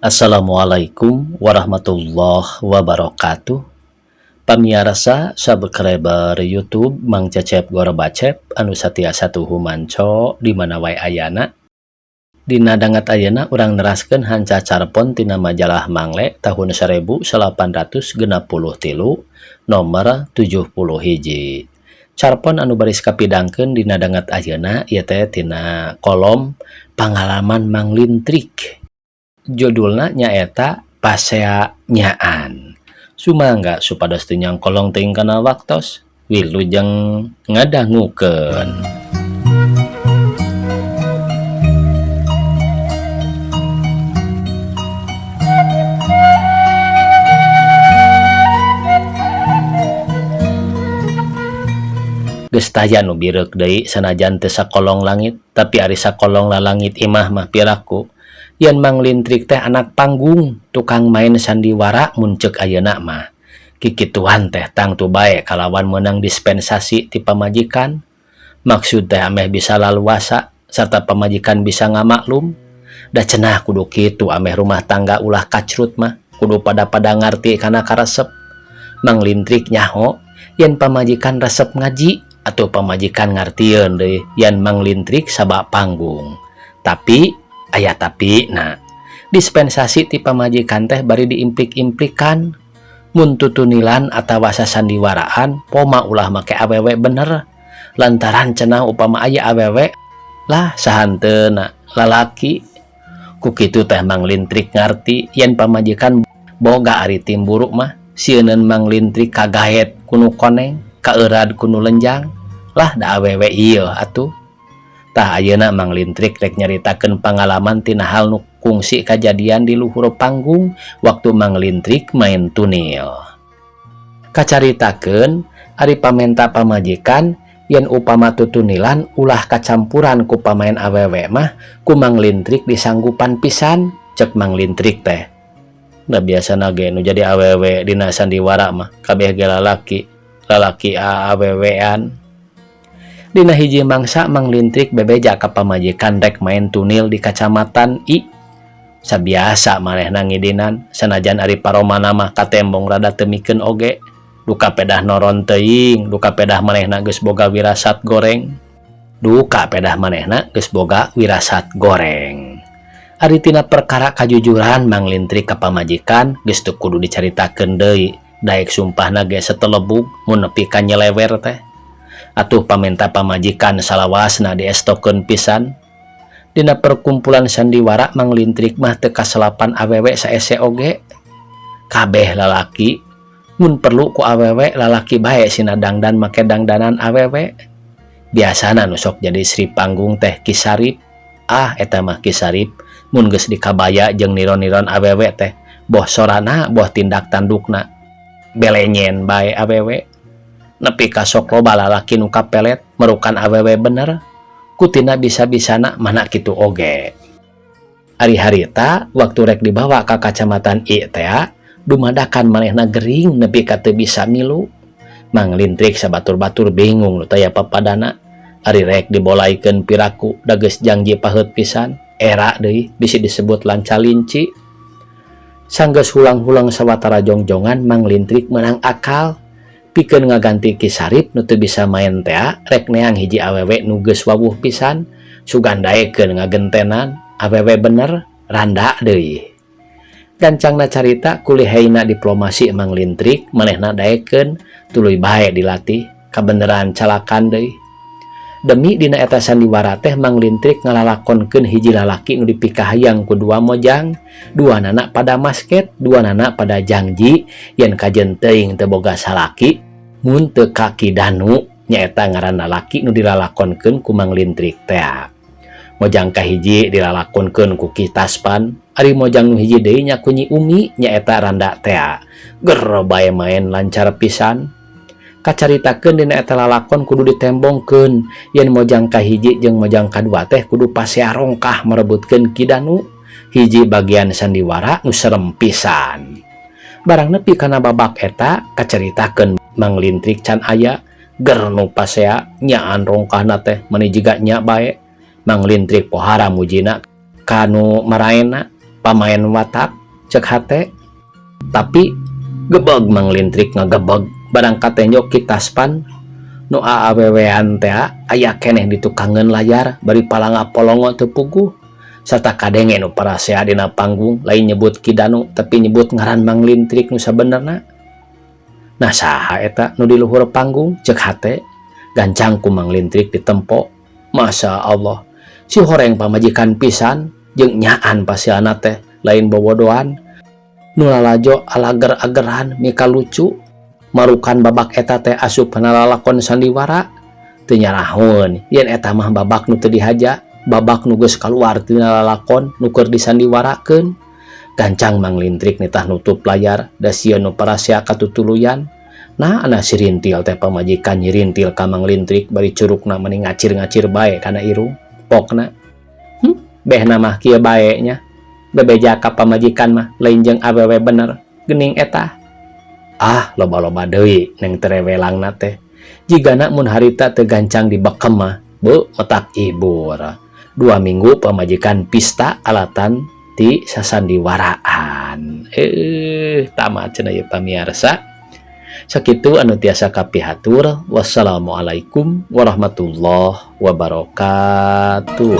Assalamualaikum warahmatullahi wabarakatuh. Pamiarsa subscriber YouTube Mang Cecep Gorbacep anu satiasa tuhu manco di mana wae ayana. Dina danget ayeuna urang neraskeun hanca carpon tina majalah Mangle tahun 1863 nomor 71. Carpon anu baris kapidangkeun dina danget ayeuna ieu teh tina kolom pangalaman Mang Lintrik. Judulna nyaeta Pasea Nyaan. Sumangga supados teu nyangkolong teuing kana waktos, wilujeng ngadangukeun. Geus taya nu bireuk deui sanajan teu sakolong langit, tapi ari sakolong lalangit imah mah piraku. Yen Mang Lintrik teh anak panggung, tukang main sandiwara mun ceuk ayeuna mah. Kikituan teh tangtu bae kalawan meunang dispensasi ti pamajikan. Maksud teh ameh bisa laluasa sarta pamajikan bisa ngamaklum. Da cenah kudu kitu ameh rumah tangga ulah kacrut mah, kudu pada-pada ngarti kana karesep. Mang Lintrik nyaho yen pamajikan resep ngaji atau pamajikan ngartieun deui yen Mang Lintrik sabak panggung. Tapi aya tapi nah dispensasi ti pamajikan teh bari diimplik-implikan mun tutunilan atawa sasandiwaraan poma ulah make awewe bener lantaran cenah upama aya awewe lah sahanteuna lalaki. Ku kitu teh Mang Lintrik ngarti yen pamajikan boga ari timburu mah sieuneun Mang Lintrik kagaet kunu koneng kaeurad kunu lenjang lah da awewe ieu atuh. Tah ayeuna Mang Lintrik rek nyaritakeun pangalaman tina hal nu kungsi kajadian di luhur panggung waktu Mang Lintrik main tunil. Kacaritakeun ari pamenta pamajikan yen upama tutunilan ulah kacampuran ku pamain awewe mah ku Mang Lintrik disanggupan pisan cek Mang Lintrik teh. Da biasana ge nu jadi awewe dina sandiwara mah kabeh ge lalaki, lalaki awewean. Dina hiji mangsa Mang Lintrik bebeja ka pamajikan rek main tunil di kacamatan I. Sabiasa manehna ngidinan sanajan ari paromana mah katembong rada teu mikeun oge. Duka pedah noron teuing, duka pedah manehna geus boga wirasat goreng. Duka pedah manehna geus boga wirasat goreng. Ari tina perkara kajujuran Mang Lintrik ka pamajikan geus teu kudu dicaritakeun deui. Daek sumpahna ge setelebug mun nepi ka nyelewer teh. Atuh pamenta pamajikan salawasna diestokeun pisan. Dina perkumpulan sandiwara Mang Lintrik mah teu kaselapan awewe saese oge. Kabeh lalaki mun perlu ku awewe lalaki bae sina dangdan make dangdanan awewe. Biasana nu sok jadi sri panggung teh Ki Sarip. Ah eta mah Ki Sarip mun geus dikabaya jeung niron-niron awewe teh boh sorana boh tindak tandukna belenyen bae awewe. Nepi ka sok loba lalaki nu kapelet merukan awewe bener kutina bisa-bisana mana kitu oge. Ari harita waktu rek dibawa ka kacamatan I teh dumadakan manehna gering nepi ka teu bisa milu. Mang Lintrik sabatur-batur bingung nu taya papadana. Ari rek dibolaikeun piraku da geus janji paheut pisan era deui bisi disebut lanca linci. Sanggeus hulang-hulang sawatara jongjongan Mang Lintrik meunang akal pikeun ngaganti Ki Sarip nu teu bisa main tea rek neang hiji awewe nu geus wawuh pisan sugan daekeun ngagentenan awewe bener randa deui. Gancangna carita kuliheina diplomasi Mang Lintrik manehna daekeun tuluy bae dilatih kabeneran calakan deui. Demi dina eta sandiwara teh Mang Lintrik ngalalakonkeun hiji lalaki nu dipikahayang ku dua mojang, dua nana pada masket, dua nana pada jangji yen kajen teuing teu boga salaki mun teu ka Ki Danu nyaeta ngaran lalaki nu dilalakonkeun ku Mang Lintrik teh. Mojang kahiji dilalakonkeun ku Ki Taspan, ari mojang nu hiji deui nya ku Nyi Umi nyaeta randa teh. Ger bae main lancar pisan. Kacaritakeun dina eta lalakon kudu ditembongkeun yen mojang kahiji jeung mojang kadua teh kudu pasea rongkah merebutkeun Ki Danu. Hiji bagian sandiwara nu serem pisan. Barang nepi kana babak eta kacaritakeun Mang Lintrik can aya ger nu pasea nyaan rongkahna teh meuni jiga nya bae. Mang Lintrik pohara mujina kanu maraena. Pamaen watak cek hate, tapi gebeg Mang Lintrik ngagebeg barang katenjo Ki Taspan nu aawewean teh aya keneh di tukangeun layar bari palanga polongo teu puguh sarta kadenge nu parasea dina panggung lain nyebut Ki Danu, tapi nyebut ngaran Mang Lintrik nu sabenerna. Nah, saha eta nu di luhur panggung, cek hate. Gancang ku Mang Lintrik ditempo. Masya Allah, si horeng pamajikan pisan jeung nyaan pasiana teh lain bobodohan nu lalajo alager-ageran mika lucu marukan babak eta teh asup kana lalakon sandiwara. Teu nyarahun yen eta mah babak nu teu dihaja, babak nu geus kaluar tina lalakon nu keur disandiwarakeun. Gancang Mang Lintrik nitah nutup layar da sieun nu parasea katutuluyan. Nah, anak si rintil teh pamajikan nyirintil ka Mang Lintrik bari curukna meni ngacir-ngacir bae kana irung pokna. Behna mah kieu bae nya, bebeja ka pamajikan mah lain jeung awewe bener geuning eta. Ah, loba-loba deui neng terewelangna teh. Jigana mun harita teu gancang dibekem mah bu otak ibur 2 minggu pamajikan pista alatan ti sasandiwaraan. Tamat cenah ieu, pamiarsa. Sakitu anu tiasa kapihatur. Wassalamualaikum warahmatullahi wabarakatuh.